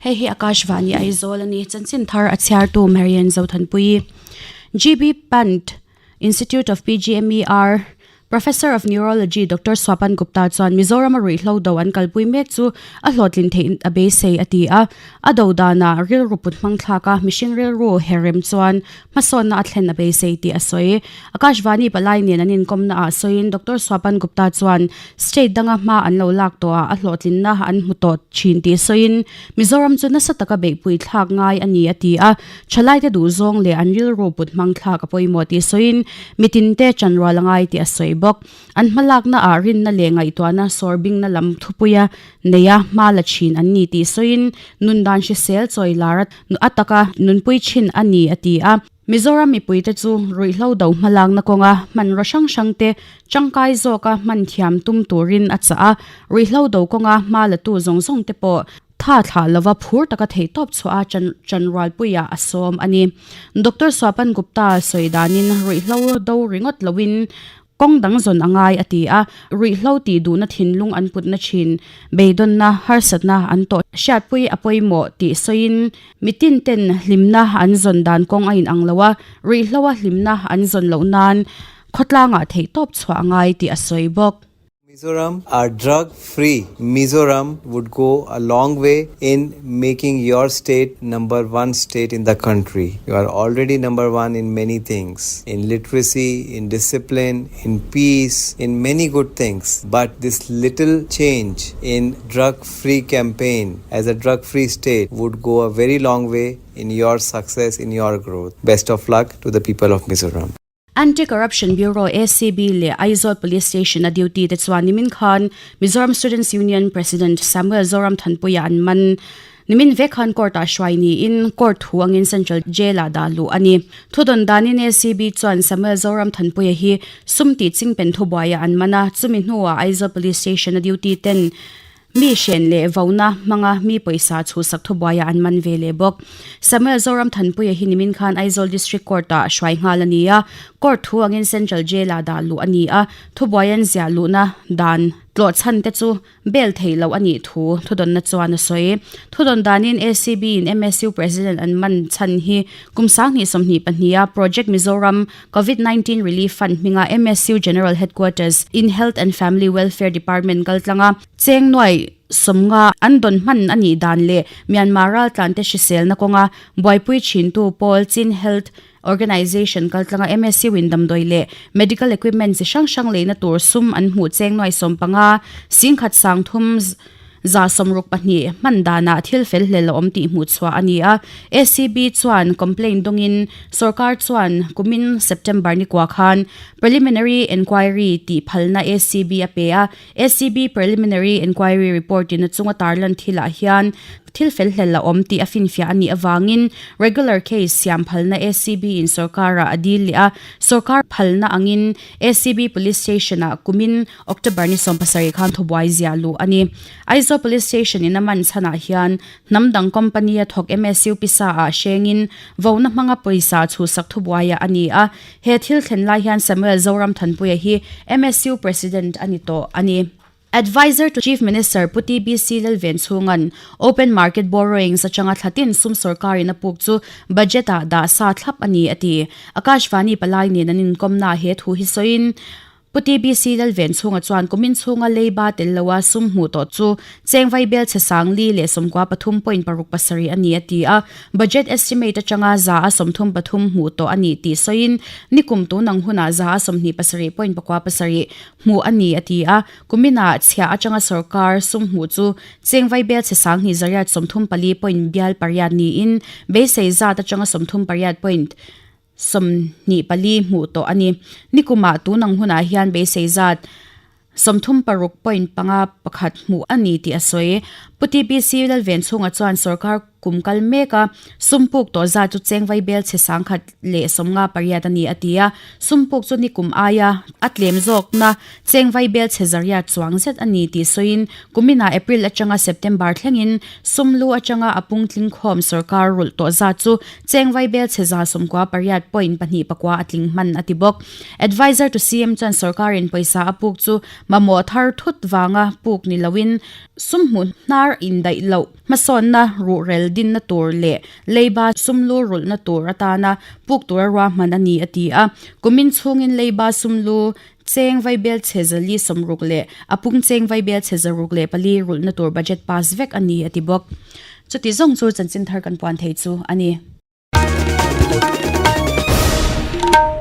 Hei hi Akashvani Aizawl a ni. Chanchin thar a chhiartu Marian Zothanpuii. GB Pant Institute of PGMER Professor of Neurology Doctor Swapan Gupta chuan Mizoram a ruihhlo do an kalpui mek chu a hlawhtlin theih a beisei a ti a. A do danah rilru put hmang thlak a, mihring rilru herrem chuan hmasawnna a thlen a beisei tih a sawi. Akashvani palai nen an inkawmna ah sawiin Doctor Swapan Gupta chuan state danga hma an lo lak tawhah a hlawhtlinna an hmu tawh thin tih sawiin Mizoram chu nasa taka beihpui thlak ngai a ni a ti a. Thalaite duhzawng leh an rilru put hmang thlak a pawimawh tih sawiin mitinte chanrual a ngai tih a sawi bawk. An hmalakna ah rinna leh ngaihtuahna sawrbingna lam thupuia neia hma la thin an ni tih sawiin nundan hrisel chawi lar a taka nunpui thin a ni a ti a. Mizoram mipuite chu ruihhlo do hmalakna kawnga hmanraw hrang hrangte tangkai zawka hman thiam tum turin a chah a, ruihhlo do kawnga hma latu zawng zawngte pawh tha thlah lova phur taka theihtawp chhuah a chanrualpuiah a sawm a ni. Doctor Swapan Gupta sawi danin ruihhlo do ringawt loin Kawng dang zawn a ngai a ti a, ruihhlo tih duhna thinlung an putna thin, beidawnna, harsatna an tawh hriatpui a pawimawh tih sawiin mitin ten hlimna an zawn dan kawng a inang lo a, ruihhloa hlimna an zawn loh nan khawtlangah theihtawp chhuah a ngai tih a sawi bawk. Mizoram are drug free Mizoram would go a long way in making your state number one state in the country. You are already number one in many things in literacy, in discipline, in peace, in many good things. But this little change in drug free campaign as a drug free state would go a very long way in your success, in your growth. Best of luck to the people of Mizoram. Anti-Corruption Bureau, ACB, leh Aizawl Police Station a duty te chuan nimin khan Mizoram Students Union President Samuel Zoram Thanpuia an man. Nimin vek khan court ah hruai niin court thu angin Central Jail ah dah luh a ni. Thudawn danin ACB chuan Samuel Zoram Thanpuia hi sum tih chingpen thubuaiah an man a, chumi hnuah Aizawl Police Station a duty ten Mi hren leh vona hmanga mi pawisa chhuhsak thubuaiah an man ve leh bawk. Samuel Zoram Thanpuia hi nimin khan Aizawl District Court-ah hruai nghal a ni a, court thu angin Central Jail-ah dah luh a ni a, thubuai an ziah luhna dan tlawh chhan te chu bail theih loh a nih thu thudawnna chuan a sawi. Thudawn danin ACB-in MSU President an man chhan hi kum 2022 a Project Mizoram Covid 19 Relief Fund hminga MSU General Headquarters in Health and Family Welfare Department kaltlanga cheng nuai 50 an dawn hman a nih dan leh Myanmar raltlante hriselna kawnga buaipui thintu pawl Chin Health Organization kaltlanga MSU in damdawi leh medical equipment chi hrang hrang leina tur sum an hmuh cheng nuai 15 singkhat sangthum 162 hman danah thil fel hlel a awm tih hmuh chhuah a ni a. ACB chuan complaint dawngin sorkar chuan kumin September ni kua khan preliminary enquiry tih phalna ACB a pe a. ACB preliminary enquiry report in a chunga tarlan thilah hian thil fel hlel a awm tih a finfiah a nih avangin regular case siam phalna ACB in sorkarah a dil leh a. Sorkar phalna angin ACB police station-ah kumin October ni 17 khan thubuai ziah luh a ni. Aizawl Police Station in a man chhanah hian hnam dang company a thawk MSU pisa ah hrengin vona hmanga pawisa chhuhsak thubuaiah a ni a. He thil thlen lai hian Samuel Zoram Thanpuia hi MSU President a ni tawh a ni. Adviser to Chief Minister Pu TBC Lalven chhunga'n Open Market Borrowings atanga thlatin sum sorkarin a puk chu budget ah dah sa thlap a ni a ti. Akashvani palai nen an inkawmnaah he thu hi sawiin, Pu TBC Lalven chhunga chuan kumin chhunga leiba tel loa sum hmuh tawh chu cheng vaibel chhe sang li leh 93.67 a ni a ti a, budget estimate atanga 33% hmuh tawh a nih tih sawiin nikum tunang hunah 27.97 hmuh a ni a ti a, kuminah chhiah atanga sorkar sum hmuh chu cheng vaibel chhe sang hnih zariat 34.8 niin beisei zat atanga 38. 24 hmuh tawh a ni. Nikumah tunang hunah hian beisei zat 36 point panga pakhat hmuh a ni tih a sawi. Pu TBC Lalven chhunga chuan sorkar kum kal mek a, sum puk tawh zat chu cheng vaibel chhe 10 leh 58 a ni a ti a, sum puk chu nikum aia a tlem zawkna cheng vaibel chhe zariat chuang zet a ni tih sawiin kuminah April atanga September thlengin sum lu atanga a pungtling khawm sorkar rulh tawh zat chu cheng vaibel chhe 98 point pahnih pakua a tling hman a ti bawk. Adviser to CM chuan sorkarin pawisa a puk chu mamawh thar thut vanga puk ni loin sum hmuh hnar indaih loh hmasawnna ruhrel dinna tur leh leiba sumlu rulhna tur atana puk tura ruahman a ni a ti a. Kumin chhungin leiba sumlu cheng vaibel chhe zali 60 leh a pung cheng vaibel chhe 604 rulhna tur budget pass vek a ni a ti bawk. Chuti zawng chu chanchin thar kan puan thei chu a ni.